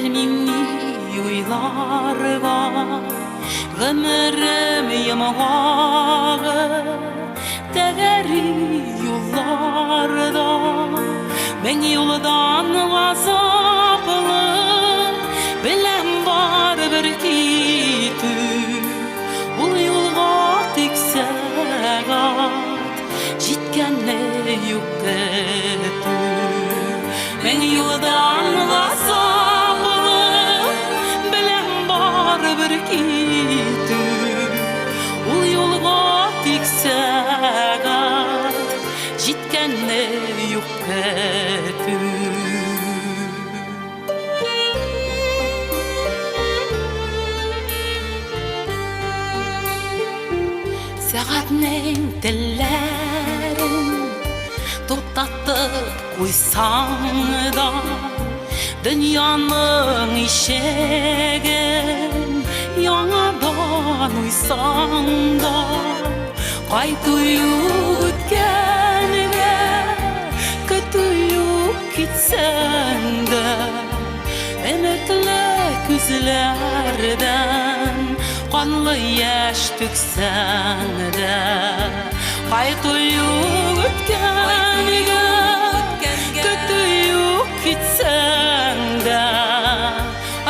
Белмим ни уйларга, Гомерем йомгагы Тәгәри юлларда. Мең юлдан газаплы, Беләм барыбер китү. Ул юлга тик сәгать Җиткәнне юк көтү. Мең юлдан газаплы, Беләм барыбер китү. Ул юлга тик сәгать Җиткәнне юк көтү. Сәгатьнең телләрен туктатып куйсаң да, дөньяның ишеген яңадан уйсаң да, кайту юк үткәнгә, көтү юк китсәң дә, өметле күзләрдән канлы яшь түксәң дә, кайту юк үткәнгә, көтү юк китсәң дә,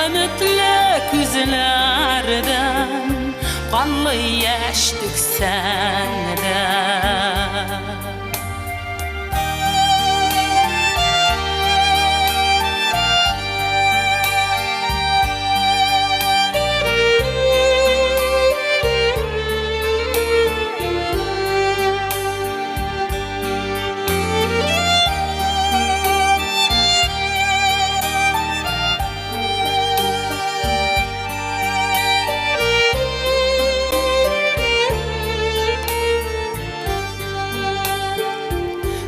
өметле күзләрдән канлы яшь түксәң дә.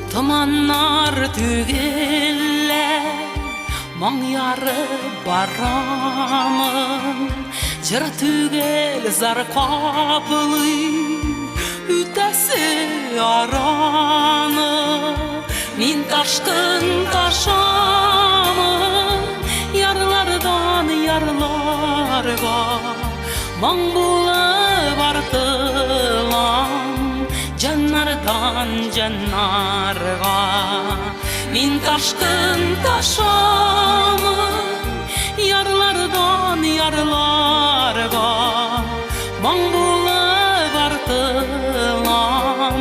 Томаннар түгеллә, моң ярып барамын. Җыр түгел, зар каплый, үтәсе араны. Мин ташкын ташамын, ярлардан ярларга. Моң булып артылам, җаннардан җаннарга. Мин ташкын ташамын, ярлардан ярларга. Моң булып артылам,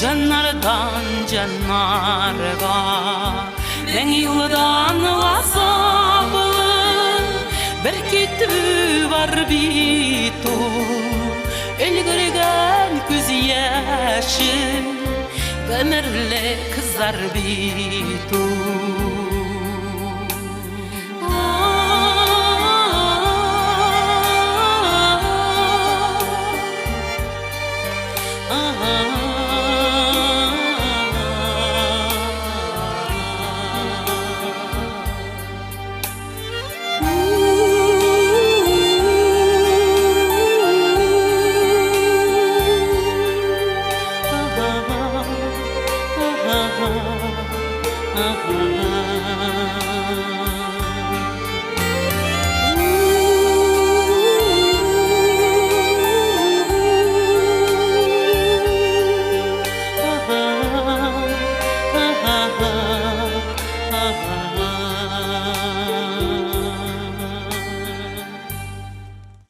җаннардан җаннарга. Мең юлдан газаплы бер китү бар бит ул. Өлгергән күз яше, гомерлек зар бит ул.